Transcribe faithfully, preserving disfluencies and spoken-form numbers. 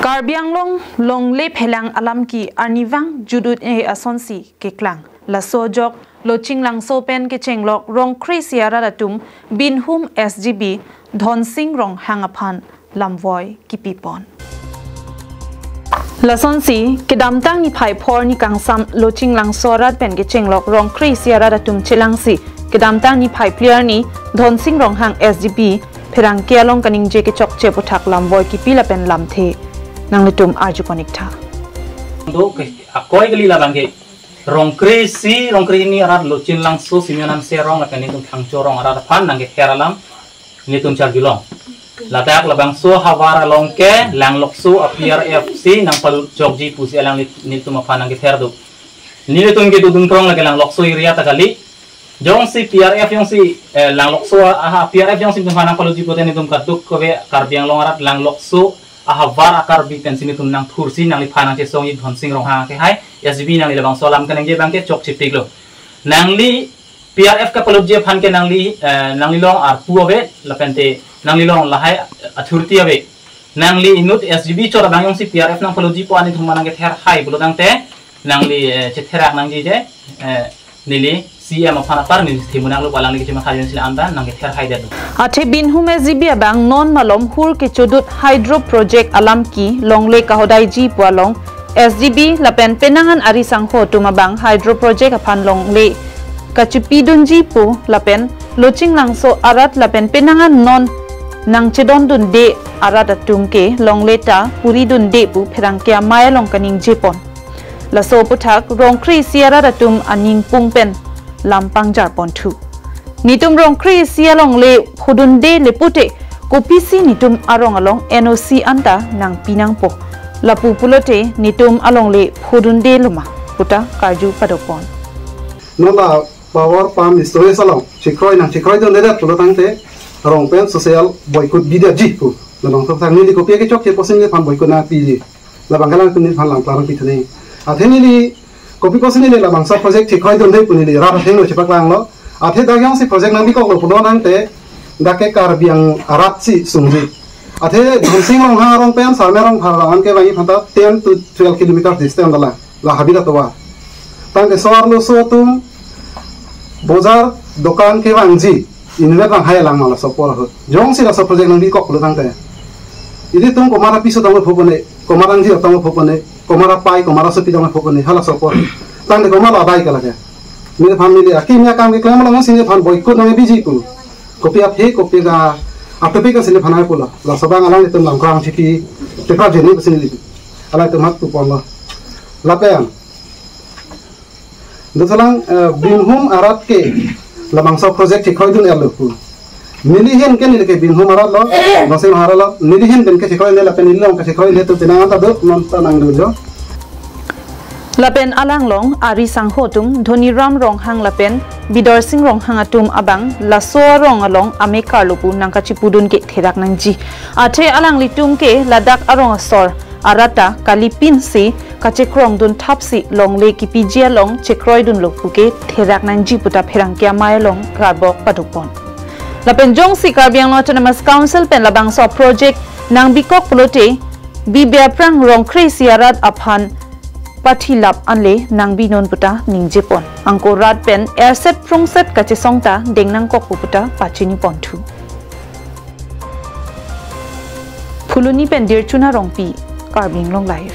Karbi Anglong longle phelang alam ke arnivang judut-e asonsi keklang. Laso ajok Loching Langso pen kechenglok Rongkre isi arat atum Binhum S G B Dhonsing Ronghang aphan lamvoi kipipon. Lasonsi kedamtang niphai phor nikangsam Loching Langso arat pen kechenglok Rongkre isi arat atum chelangsi kedamtang niphai phli arni Dhonsing Ronghang S G B pherangke along kaningje kechokche aputhak lamvoi kipi lapen lamthe nanglitum arjupon-iktha. Do ke akoi kali labang ke Rongkre isi, Rongkre hini arat Loching Langso, Simeon Hanse arong lapen nelitum Thangcho arong arat aphan nangkether alam nelitum charjulong. Ladak labangso ahavar along ke Langlokso a P R F si nangpalut jokji pusi alangli nelitum aphan nangkether do. Nelitum kedodun krong lake Langlokso area ta kali. Jongsi P R F jongsi, eh, Langlokso aha P R F jongsi nelitum aphan nangpalutji pute nelitum kaduk kave Karbi Anglong arat Langlokso ahavar a-Karbi pensi nelitum nangthursi nangliphan nangchesongji Dhonsing Ronghang ke hai S G B nangli labangso alam kaningje abang ke chokchepiklo. Nangli P R F kapalutji aphan ke nangli, eh, nanglilong arpu ave, lapente nanglilong lahai authority ave. Nangli inut S G B chot abang jongsi P R F nangpalutji pu ani thuma nangkether hai pulo tangte, nangli, eh, chetherak nangji je, eh, neli C M aphan apar neli thimu nanglo, palangli kechematha jongsi anta nangkether hai det. Athe Binhum S G B abang non malom hur kechodut hydro project alam ke longle kahodaiji pu along S G B lapen penang an ari sangho atum abang hydro project aphan longle kachipidunji pu lapen Loching Langso arat lapen penang an non nangchedondunde arat atum ke longle ta puridunde pu pherangke amei along kaningjepon. Laso aputhak Rongkre isi arat atum aningpung pen lam pangjarponthu. Netum Rongkre isi alongle phodunde le pute kopisi netum arong along N O C anta nangpinangpo. Lapu pulote netum alongle phodunde loma puta karju padopon. Non la power pump storage along chekroi nangchekroidundedet pulo tangte rong pen social boycott bidetji pu. Labangso aputhak neli kopi kechokche pusi neliphan boycott nangpiji. Labang ke alangtum neliphan langplang pithu nang. Athe neli kopi pusi neli labangso project chekroidunde pu neli rat athengno chepaklanglo. Athe dak jongsi project nangbikoklo pulo tangte dak ke Karbi Anglong arat si sungji. Athe Dhonsing Ronghang arong pen Sarme Rongphar along an kevangji aphanta ten to twelve kilometer distance dala, la habit atovar. Tangte so-arloso atum bojar dokan kevangji inutvet vanghai lang ma laso apor ahut. Jongsi laso project nangbikok pulo tangte, ilitum komat apiso tanglo phopone, komat angji tanglo phopone, komat apai, komat asopi tanglo phopone, halaso apor. Tangte komat lo adai ke lake. Neliphan neli akimi akam keklem along si neliphan boycott nangpiji pu. Kopi aphi, kopi ka, atopic si neliphan nangpulo. Laso abang alanglitum langkrang chipi, tekra jeni pusi neli. Alangtum hak tuponlo. Lapen dothulang, eh, Binhum arat ke labangso project chekroidun-etlo pu. Neli ahin ke neli ke Binhum arat lo, Dhonsing arat lo, neli ahin pen ke chekroide lapen neli along ke chekroide tu penang anta do, non ta nangdunlo. Lapen alanglong ari sangho atum Dhoniram Ronghang lapen Bidorsing Ronghang atum abang laso arong along amekar lo pu nangkachipudun ke therak nangji. Athe alanglitum ke ladak arong asor arat ta kalipinsi kachekrongdun thapsi longle kipiji along chekroidunlo pu ke therak nangji puta pherangke amei along karbok padopon. Lapen jongsi Karbi Anglong Autonomous Council pen labangso project nangbikok pulote, bibe aphrang Rongkre isi arat aphan pathilap anle nangbinon puta ningjepon. Angko rat pen erset phrungset kachesong ta deng nangkok pu puta pachiniponthu. Phuloni pen Dirchuna Rongpi, Karbi Anglong Live.